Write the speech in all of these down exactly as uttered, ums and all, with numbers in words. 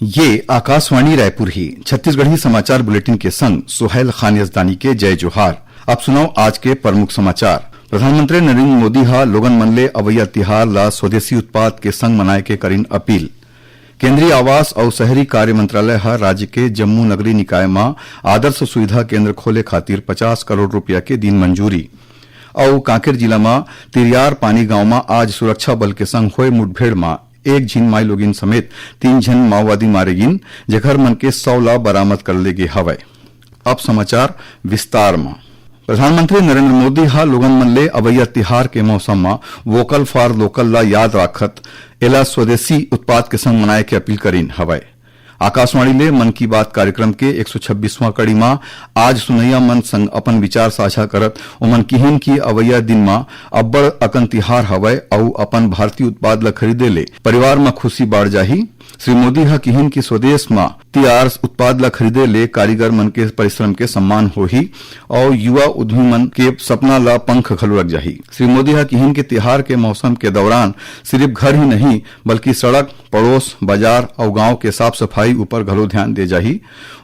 ये आकाशवाणी रायपुर ही। छत्तीसगढ़ी समाचार बुलेटिन के संग सुहैल खान यजदानी के जय जोहार। अब सुनव आज के प्रमुख समाचार। प्रधानमंत्री नरेंद्र मोदी ह लोगन मन ले अवइया तिहार ला स्वदेशी उत्पाद के संग मनाए के करिन अपील। केंद्रीय आवास अउ शहरी कार्य मंत्रालय ह राज्य के जम्मू नगरीय निकाय म आदर्श सुविधा केंद्र खोले खातिर पचास करोड़ रुपया के दीन मंजूरी। अउ कांकेर जिला म तिरियार पानी गांव म आज सुरक्षा बल के संग होए मुठभेड़ म एक झिन माईलोगिन समेत तीन झन माओवादी मारे गिन, जेखर मन के शव ला बरामद कर ले गे हवय। अब समाचार विस्तार म। प्रधानमंत्री नरेंद्र मोदी ह लोगन मन ले अवइया तिहार के मौसम म वोकल फॉर लोकल ला याद राखत एला स्वदेशी उत्पाद के संग मनाए के अपील करिन हवय। आकाशवाणी ले मन की बात कार्यक्रम के एक सौ छब्बीसवाँ कड़ी म आज सुनइया मन संग अपन विचार साझा करत ओमन किहिन कि अवइया दिन म अब्बड़ अकन तिहार हवय अउ अपन भारतीय उत्पाद ल खरीदे ले परिवार म खुशी बाढ़ जाही। श्री मोदी ह किहिन कि स्वदेश म तियार उत्पाद ल खरीदे ले कारीगर मन के परिश्रम के सम्मान होही अउ युवा उद्यमी मन के सपना ल पंख घलो लग जाही। श्री मोदी ह किहिन कि तिहार के मौसम के दौरान सिर्फ घर ही नहीं, बल्कि सड़क, पड़ोस, बाजार अउ गांव के साफ सफाई ऊपर घलो ध्यान दे जाही।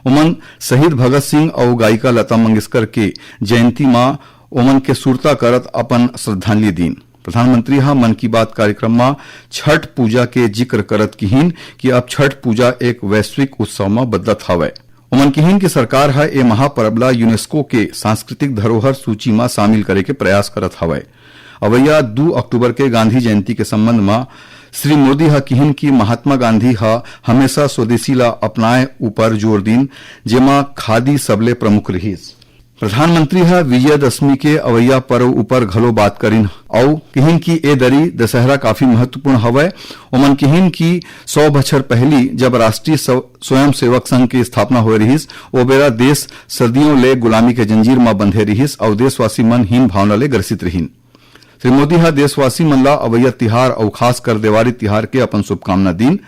ओमन शहीद भगत सिंह अउ गायिका लता मंगेशकर के जयंती म ओमन के सुरता करत अपन श्रद्धांजलि दीन। प्रधानमंत्री ह मन की बात कार्यक्रम म छठ पूजा के जिक्र करत किहिन कि अब छठ पूजा एक वैश्विक उत्सव म बदलत हवय। ओमन किहिन कि सरकार ह ए महापर्व ला यूनेस्को के सांस्कृतिक धरोहर सूची म शामिल करे के प्रयास करत हवय। अवइया दू अक्टूबर के गांधी जयंती के संबंध म श्री मोदी ह किहिन कि महात्मा गांधी ह हमेशा स्वदेशी ला अपनाए ऊपर जोर दीन, जेमा खादी सबले प्रमुख रिहिस। प्रधानमंत्री ह विजयादशमी के अवइया पर्व ऊपर घलो बात करिन अउ किहिन कि ए दरी दशहरा काफी महत्वपूर्ण हवय। ओमन किहिन कि सौ बछर पहिली जब राष्ट्रीय स्व-, स्वयंसेवक संघ के स्थापना होए रिहिस, ओ बेरा देश सदियों ले गुलामी के जंजीर म बंधे रिहिस अउ देशवासी मन हीन भावना ले ग्रसित रिहिन। श्री मोदी ह देशवासी मन ला अवइया तिहार अउ खासकर देवारी तिहार के अपन शुभकामना दीन।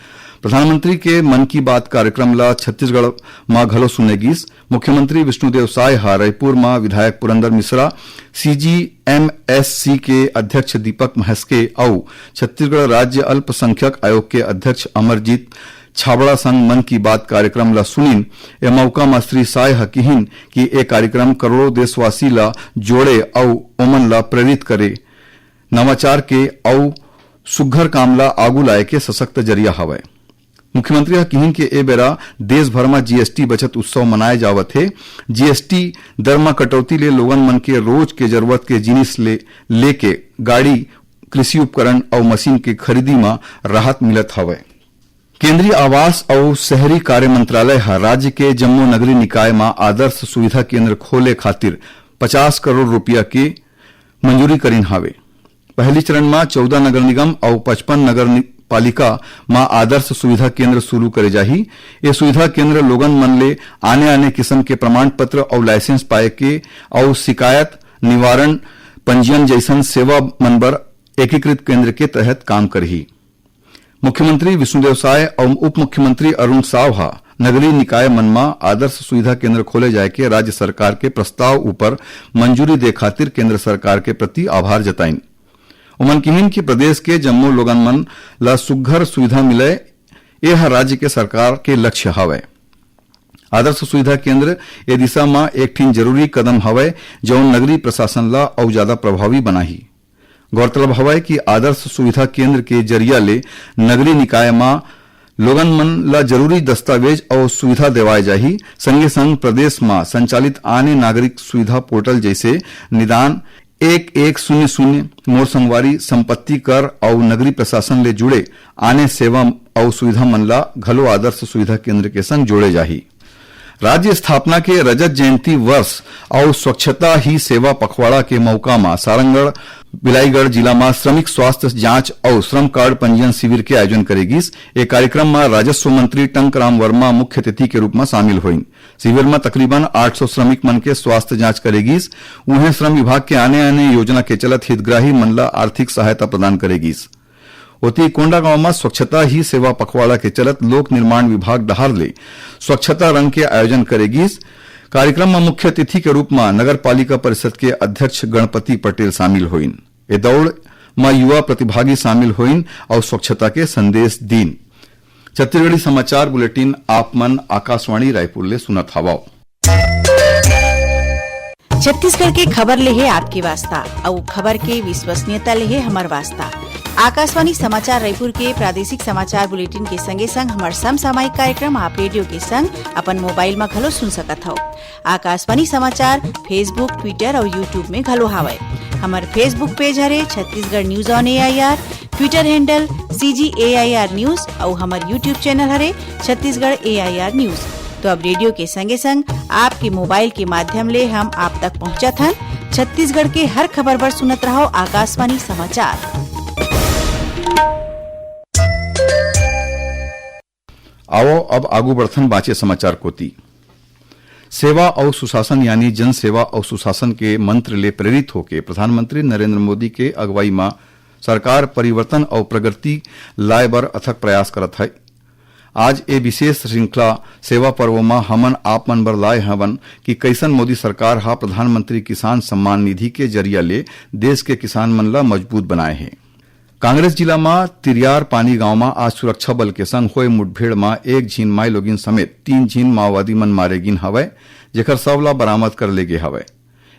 प्रधानमंत्री के मन की बात कार्यक्रम ला छत्तीसगढ़ म घलो सुने गीस। मुख्यमंत्री विष्णुदेव साय ह रायपुर म विधायक पुरंदर मिश्रा, सीजीएमएससी के अध्यक्ष दीपक म्हस्के अउ छत्तीसगढ़ राज्य अल्पसंख्यक आयोग के अध्यक्ष अमरजीत छाबड़ा संग मन की बात कार्यक्रम ला सुनिन। ए मौका म श्री साय ह किहिन कि ए कार्यक्रम करोड़ों देशवासी ला जोड़े अउ ओमन ला प्रेरित करे, नवाचार के अउ सुघर काम ला आगू लाए के सशक्त जरिया हवय। मुख्यमंत्री ह किहिन के ए बेरा देश भर म जीएसटी बचत उत्सव मनाए जावत हे। जीएसटी दर म कटौती ले लोगन मन के रोज के जरूरत के जिनिस ले लेके गाड़ी, कृषि उपकरण अउ मशीन के खरीदी म राहत मिलत हवय। केंद्रीय आवास अउ शहरी कार्य मंत्रालय ह राज्य के जम्मो नगरीय निकाय म आदर्श सुविधा केंद्र खोले खातिर पचास करोड़ रुपया के मंजूरी करिन हावे। पहली चरण म चौदह नगर निगम अउ पचपन नगर नि-, पालिका म आदर्श सुविधा केंद्र शुरू करे जाही। ए सुविधा केंद्र लोगन मन ले आने-आने किसम के प्रमाण पत्र अउ लाइसेंस पाए के अउ शिकायत निवारण पंजीयन जइसन सेवा मन बर एकीकृत केंद्र के तहत काम करही। मुख्यमंत्री विष्णुदेव साय अउ उप मुख्यमंत्री अरुण साव ह नगरीय निकाय मन म आदर्श सुविधा केंद्र खोले जाय के राज्य सरकार के प्रस्ताव ऊपर मंजूरी दे खातिर केंद्र सरकार के प्रति आभार जताइन। ओमन किहिन कि प्रदेश के जम्मो लोगन मन ल सुघ्घर सुविधा मिलय, ए ह राज्य के सरकार के लक्ष्य हवय। आदर्श सुविधा केंद्र ए दिशा म एक ठिन जरूरी कदम हवय, जउन नगरीय प्रशासन ल अउ जादा प्रभावी बनाही। गौरतलब हवय कि आदर्श सुविधा केंद्र के जरिया ले नगरीय निकाय म लोगन मन ल जरूरी दस्तावेज अउ सुविधा देवाय जाही। संगे संग प्रदेश म संचालित आने नागरिक सुविधा पोर्टल जइसे निदान एक एक शून्य शून्य, मोर संगवारी संपत्ति कर अउ नगरीय प्रशासन ले जुड़े आने सेवा अउ सुविधा मन ल घलो आदर्श सुविधा केंद्र के संग जोड़े जाही। राज्य स्थापना के रजत जयंती वर्ष अउ स्वच्छता ही सेवा पखवाड़ा के मौका म सारंगढ़ बिलाईगढ़ जिला म श्रमिक स्वास्थ्य जांच अउ श्रम कार्ड पंजीयन शिविर के आयोजन करे गिस। ए कार्यक्रम म राजस्व मंत्री टंकराम वर्मा मुख्य अतिथि के रूप म शामिल होइन। शिविर म तकरीबन आठ सौ श्रमिक मन के स्वास्थ्य जांच करे गिस। उहें श्रम विभाग के आने-आने योजना के चलत हितग्राही मन ल आर्थिक सहायता प्रदान करे गिस। ओती कोंडागांव म स्वच्छता ही सेवा पखवाड़ा के चलत लोक निर्माण विभाग डहार ले स्वच्छता रंग के आयोजन करे गिस। कार्यक्रम म मुख्य अतिथि के रूप म नगर पालिका परिषद के अध्यक्ष गणपति पटेल शामिल होइन। ए दौड़ म युवा प्रतिभागी शामिल होइन अउ स्वच्छता के संदेश दीन। छत्तीसगढ़ी समाचार बुलेटिन आप मन आकाशवाणी रायपुर ले सुनत हवव। छत्तीसगढ़ के खबर ले हे आपके वास्ता, अउ खबर के विश्वसनीयता ले हे हमर वास्ता। आकाशवाणी समाचार रायपुर के प्रादेशिक समाचार बुलेटिन के संगे संग हमर समसामयिक कार्यक्रम आप रेडियो के संग अपन मोबाइल म घलो सुन सकत हव। आकाशवाणी समाचार Facebook, Twitter अउ YouTube में घलो हावय। हमर Facebook पेज हरे Chhattisgarh news on AIR, Twitter handle CG AIR news अउ हमर YouTube चैनल हरे छत्तीसगढ़ एआईआर न्यूज। तो अब रेडियो के संगे संग आपके मोबाइल के माध्यम ले हम आप तक पहुंचत हन। छत्तीसगढ़ के हर खबर बर सुनत रहव आकाशवाणी समाचार। आवव, अब आगू बढ़थन बांचे समाचार कोति। सेवा अउ सुशासन यानी जन सेवा अउ सुशासन के मंत्र ले प्रेरित होके प्रधानमंत्री नरेंद्र मोदी के अगुवाई म सरकार परिवर्तन अउ प्रगति लाए बर अथक प्रयास करत हे। आज ए विशेष श्रृंखला सेवा पर्व म हमन आप मन बर लाए हवन कि कइसन मोदी सरकार ह प्रधानमंत्री किसान सम्मान निधि के जरिया ले देश के किसान मन ल मजबूत बनाए हे। कांग्रेस जिला म तिरियार पानी गांव म आज सुरक्षा बल के संग होए मुठभेड़ म एक झिन माईलोगिन समेत तीन झिन माओवादी मन मारे गिन हवय, जेकर शव ल बरामद कर ले गे हवय।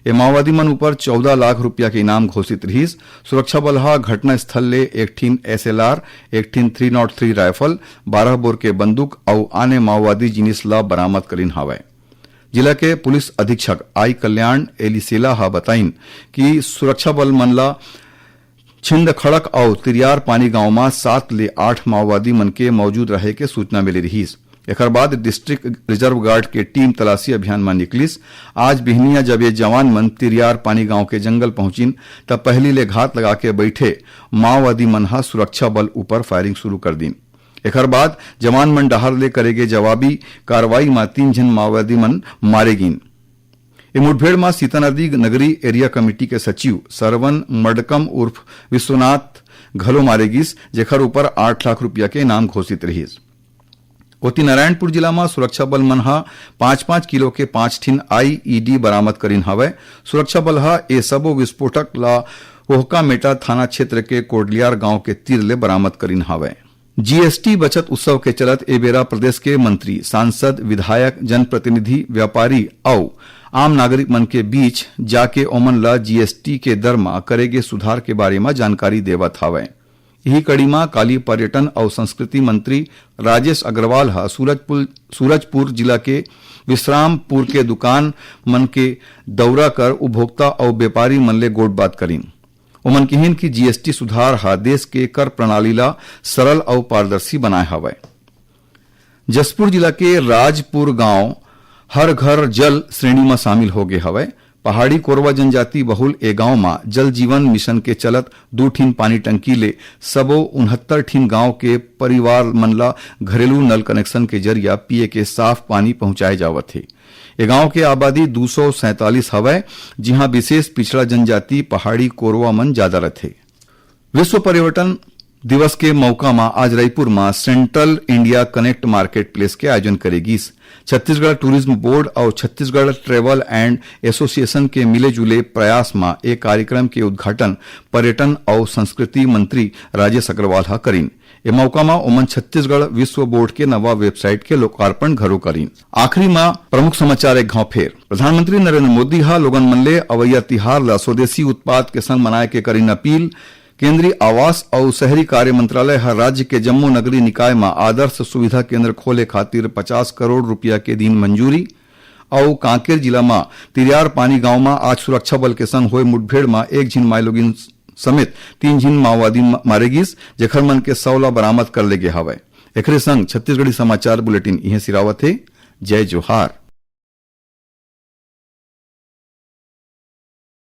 ए माओवादी मन ऊपर चौदह लाख रुपया के इनाम घोषित रिहिस। सुरक्षा बल ह घटना स्थल ले एक ठिन एसएलआर, एक ठिन थ्री नॉट थ्री राइफल, बारह बोर के बंदूक अउ आने माओवादी जिनिस ल बरामद करिन हवय। जिला के पुलिस अधीक्षक आई कल्याण एलिसेला ह बताइन कि सुरक्षा बल मन ल छिंदखड़क अउ तिरियार पानी गांव म सात ले आठ माओवादी मन के मौजूद रहे के सूचना मिले रिहिस। एखर बाद डिस्ट्रिक्ट रिजर्व गार्ड के टीम तलाशी अभियान म निकलिस। आज बिहनिया जब ये जवान मन तिरियार पानी गांव के जंगल पहुंचिन, त पहिली ले घात लगा के बइठे माओवादी मन ह सुरक्षा बल ऊपर फायरिंग शुरू कर दीन। एखर बाद जवान मन डहार ले करे गे जवाबी कार्रवाई म तीन झन माओवादी मन मारे गिन। ए मुठभेड़ म सीतानदी नगरी एरिया कमेटी के सचिव सरवन मडकम उर्फ विश्वनाथ घलो मारे गिस, जेखर ऊपर आठ लाख रुपया के इनाम घोषित रिहिस। ओती नारायणपुर जिला म सुरक्षा बल मन ह पाँच पाँच किलो के पाँच ठिन आईईडी बरामद करिन हवय। सुरक्षा बल ह ए सबो विस्फोटक ल ओहकामेटा थाना क्षेत्र के कोडलियार गांव के तीर ले बरामद करिन हवय। जीएसटी बचत उत्सव के चलत ए बेरा प्रदेश के मंत्री, सांसद, विधायक, जनप्रतिनिधि, व्यापारी अउ आम नागरिक मन के बीच जाके ओमन ल जीएसटी के दर म करे गे सुधार के बारे म जानकारी देवत हवय। इही कड़ी म काली पर्यटन अउ संस्कृति मंत्री राजेश अग्रवाल ह सूरजपुर, सूरजपुर जिला के विश्रामपुर के दुकान मन के दौरा कर उपभोक्ता अउ व्यापारी मन ले गोठबात करिन। ओमन किहिन कि जीएसटी सुधार ह देश के कर प्रणाली ला सरल अउ पारदर्शी बनाए हवय। जशपुर जिला के राजपुर गांव हर घर जल श्रेणी म शामिल हो गे हवय। पहाड़ी कोरवा जनजाति बहुल ए गांव म जल जीवन मिशन के चलत दू ठिन पानी टंकी ले सबो उनहत्तर ठिन गांव के परिवार मन ला घरेलू नल कनेक्शन के जरिया पीए के साफ पानी पहुंचाए जावत हे। ए गांव के आबादी दू सौ सैंतालीस हवय, जिहां विशेष पिछड़ा जनजाति पहाड़ी कोरवा मन जादा रथे। विश्व पर्यटन दिवस के मौका म आज रईपुर म central India connect market place के आयोजन करे गिस। छत्तीसगढ़ टूरिज्म बोर्ड अउ छत्तीसगढ़ ट्रेवल एंड एसोसिएशन के मिले जुले प्रयास म ए कार्यक्रम के उद्घाटन पर्यटन अउ संस्कृति मंत्री राजेश अग्रवाल ह करिन। ए मौका म ओमन छत्तीसगढ़ विश्व बोर्ड के नवा वेबसाइट के लोकार्पण घलो करिन। आखिरी म प्रमुख समाचार एक घाव फेर। प्रधानमंत्री नरेंद्र मोदी ह लोगन मन ले अवइया तिहार ल स्वदेशी उत्पाद के संग मनाए के करिन अपील। केंद्रीय आवास अउ शहरी कार्य मंत्रालय ह राज्य के जम्मो नगरीय निकाय म आदर्श सुविधा केंद्र खोले खातिर पचास करोड़ रुपया के दीन मंजूरी। अउ कांकेर जिला म तिरियार पानी गांव म आज सुरक्षा बल के संग होए मुठभेड़ म एक झिन माईलोगिन समेत तीन झिन माओवादी म-, मारे गिस, जेखर मन के शव ल बरामद कर ले गे हवय। एखरे संग छत्तीसगढ़ी समाचार बुलेटिन इहें सिरावत हे। जय जोहार।